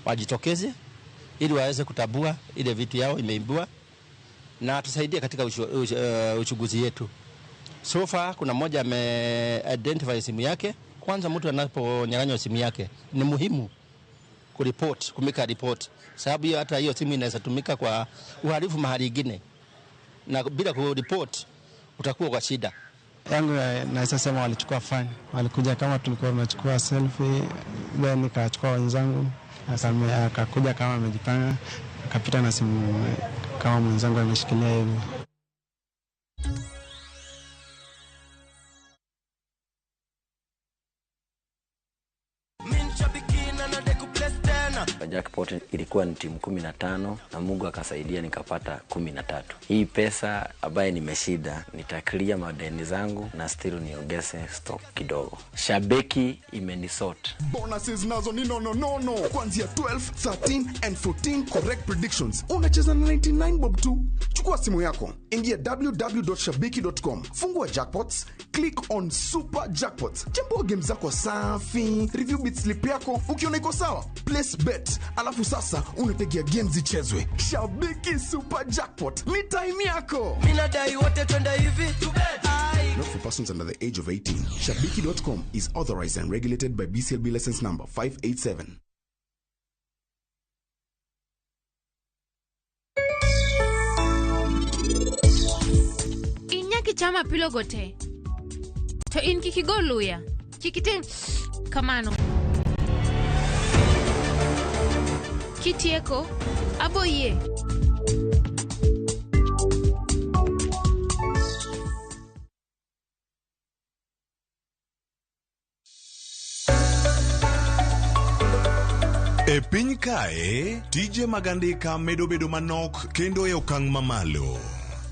wajitokeze ili waweze kutabua ile vitu yao imeibiwa na tusaidie katika uchunguzi yetu. So far kuna mmoja ame identify simu yake. Kwanza mtu anaponyang'anywa simu yake ni muhimu kuripoti, kumika ripoti, sababu hiyo hata hiyo simu inaweza tumika kwa uhalifu mahali ingine, na bila kuripoti utakuwa kwa shida. Yangu naweza sema walichukua fani, walikuja kama tulikuwa tunachukua selfie, then nikachukua wenzangu, akakuja kama amejipanga, akapita na simu kama mwenzangu ameshikilia hivi. Jackpot ilikuwa ni timu 15 na Mungu akasaidia nikapata 13. Hii pesa ambaye nimeshida nitaclear madeni zangu na still niongeze stock kidogo. Shabiki imenisort. Bonuses nazo ni no. Kuanzia 12, 13 and 14 correct predictions. Unacheza na 99 bob tu. Chukua simu yako, ingia www.shabiki.com, fungua jackpots, click on super jackpots. Chambua game zako safi, review bit slip yako, ukiona iko sawa, place bet. Alafu sasa unategea games zichezwe. Shabiki Super Jackpot ni time yako. Mimi nadai wote twende hivi. Not for persons under the age of 18. Shabiki.com is authorized and regulated by BCLB license number 587. Inyaki chama pilogote. To in kikigoluya. Kikite kamano. Kitieko, aboye. E piny kae, tije mag andika medo bedo manok kendo e okang' mamalo.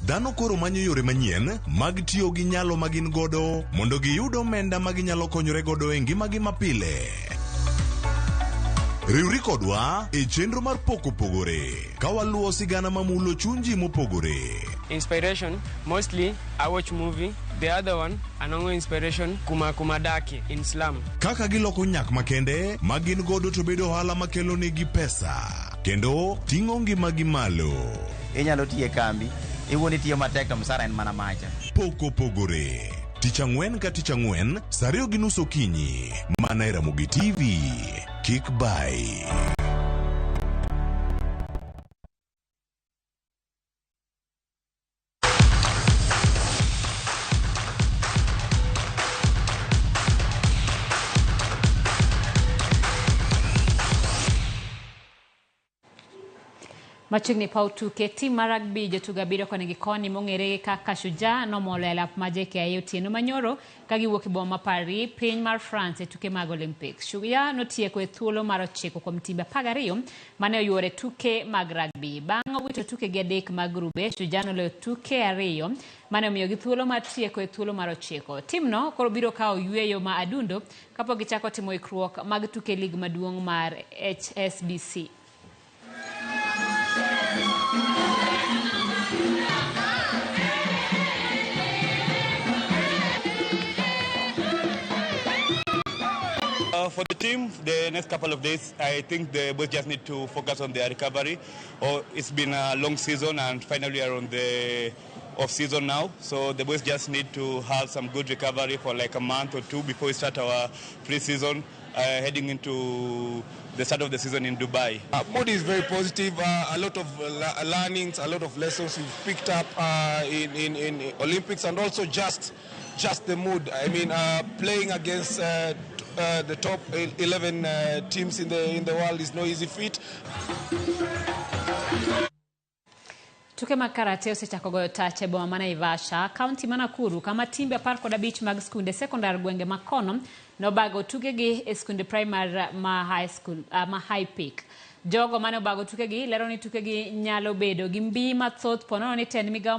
Dhano koro manyo yore manyien mag tiyo gi nyalo ma gin godo mondo giyud omenda ma ginyalo konyore godo e ngimagi mapile. Riwri kodwa e chenro mar Pok Opogore ka waluwo sigana mamulo chuny ji mopogore. Inspiration, mostly I watch movie. The other one, anongo inspiration, kuma kumadaki in slum. Kaka giloko nyak makende ma gin godo to bedo ohala makelo negi pesa kendo ting'o ngimagi malo. Inyalo tiyo e kambi, iwuon itiyo matek to msara en mana macha. Pok Opogore. Tich ang'wen ka tich ang'wen, saa 2:30 okinyi, mana e Ramogi TV. Kik bai. Machiegni paw tuke, tim mar rugby jotugo abiriyo koni gi koni mong'ere kaka Shujaa nomolo e lap ma JKIA otieno manyoro ka giwuok e boma ma Paris, piny mar France e tuke mag Olympics. Shujaa notieko e thuolo mar 9 kuom timbe 12 mane oyuore e tuke mag rugby. Bang' wito tuke gi 3 mag grube, Shujaa noloyo tuke 2 mane omiyogi thuolo mar tieko e thuolo mar 9. Timno koro biro kawo yweyo ma adundo kapok gichako timo ikruok mag tuke lig maduong' mar HSBC. For the team, the next couple of days, I think the boys just need to focus on their recovery. Oh, it's been a long season and finally we are on the off season now. So the boys just need to have some good recovery for like a month or two before we start our pre-season, heading into the start of the season in Dubai. Mood is very positive. A lot of learnings, a lot of lessons we've picked up in Olympics, and also just the mood. I mean, playing against the top 11 teams in the world is no easy feat. Tuke mag karate osechako goyo tach e boma ma Naivasha, kaunti ma Nakuru, kama timbe 15 mag skunde sekondar gwenge ma kono nobago tukegi e skunde primary ma high school ma High Peak. Jogo mane obago tukegi lero ni tukegi nyalo bedo gi mbii mathoth ponono ni tend migao mar